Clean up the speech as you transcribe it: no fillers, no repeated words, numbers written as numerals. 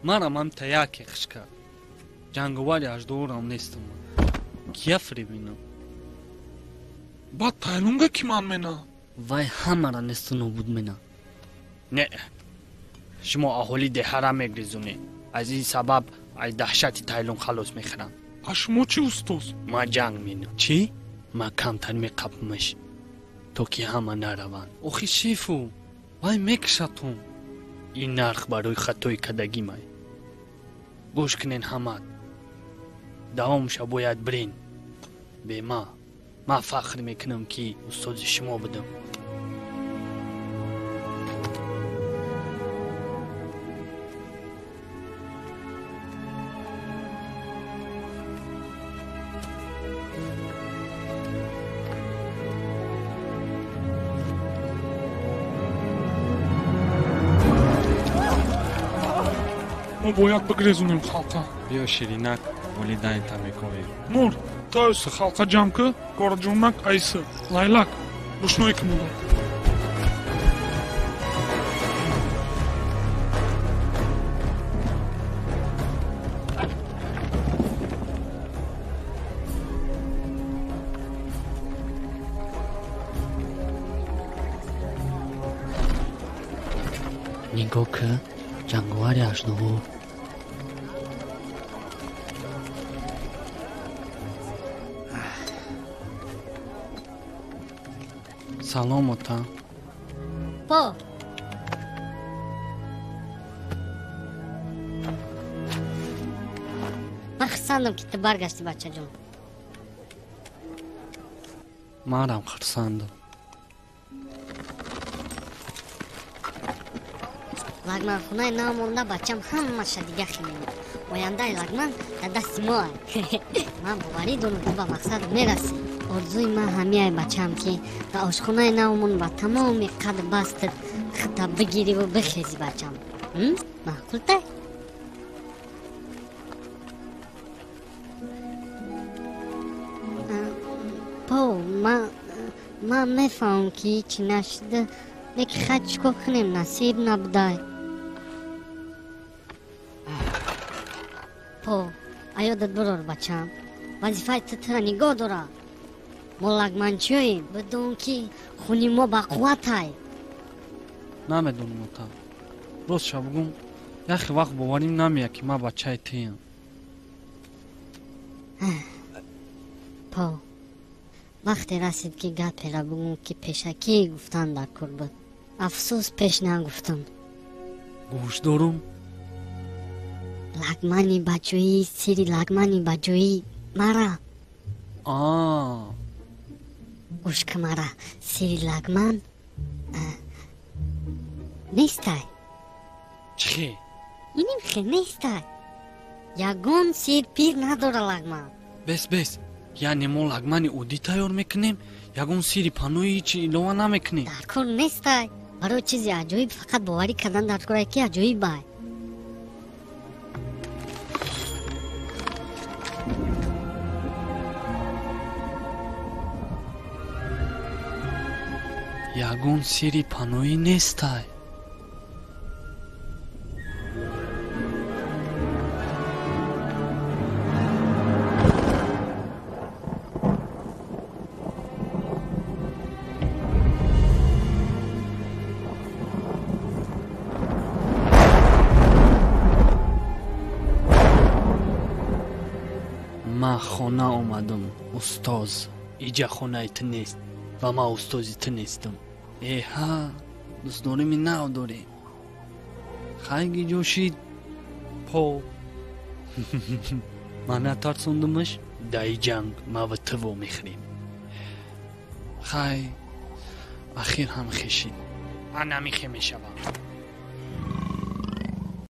Марам ҳамта яке хиш кард. Ҷанговари аждоҳорам нестам. Кия фиребинам? Баъд Тайлунга ки ман мена? Вай ҳамара несту нобуд мена. Не, шумо аҳоли деҳара мегризонед. Аз ин сабаб аз даҳшати Тайлун халос мехӯрам. А шумо чӣ, устоз? Ман ҷанг менам. Чӣ? Ман камтар меқапмаш, то ки ҳама нараванд. Охи шефу, вай мекушатон. Ин нарх барои хатои кардагимай. Гӯш кунен ҳамат. Давомша бояд бирен. Бе ма. Ман фахр мекунам, ки устози шумо будам. Мо бояд бигрезонем халқа. Биё, ширинак, волидайнта мековем. Нур, ту айси халқа ҷамъ кӣ, Кораҷонак айси, Лайлак, рӯшное ки модар. Нигоҳ кӣ, ҷанговари аждоҳо. Салом, ота. По. Ман хурсандам, ки ту баргаштӣ, бачаҷон. Манам хурсандам. Лагманхонаи нав монда, бачам, ҳамаша дига хел мемонад. Ояндаи Лагман дар дасти моа. Ман боварӣ дорам, ту ба мақсад мерасӣ. Орзуи ман ҳамияй, бачаам, ки дар ошхонаи навмон ба тамоми қад бастат худта бигириву бихезӣ, бачам. Маъқултай? По, ман мефаҳмам, ки ҳичи нашуда, лекин хай, чӣ кор кунем, насиб набудай. По, аёдат бурор, бачам, вазифаи ту тура нигоҳ дорад. Мо лагманчиёем, бидон, ки хуни мо бақувватай. Намедонам, ота. Ростша бугум, яхе вақт боварим намеяд, ки ман бачаи туям. По, вақте расид, ки гаперо бугум, ки пешакӣ гуфтан дар кор буд. Афсӯс, пеш нагуфтам. Гӯш дорум. Лагмани баҷоӣ, сири лагмани баҷоӣ мара. А. Гӯш ки, мара, сири лагман нестай. Чӣ? Иним хел нестай. Ягон сир пир надора лагман. Бес, бес, яъне мо лагмани оддӣ тайёр мекунем, ягон сири паноҳӣ ҳичи илова намекунем? Дар кор нестай. Барои чизи аҷоиб фақат боварӣ кардан дар корае, ки аҷоибай. Ягон сири паноҳӣ нестай. Ман хона омадам, устоз. Иҷа хонаи ту нест ва ман устози ту нестам. Эҳа, дӯстдорими нав дорем. Хай, гиҷо шид, по? Ман натарсондумаш? Даи ҷанг ма ва ту вомехӯрем. Хай, ахир ҳам хешид. Ана михе мешавам.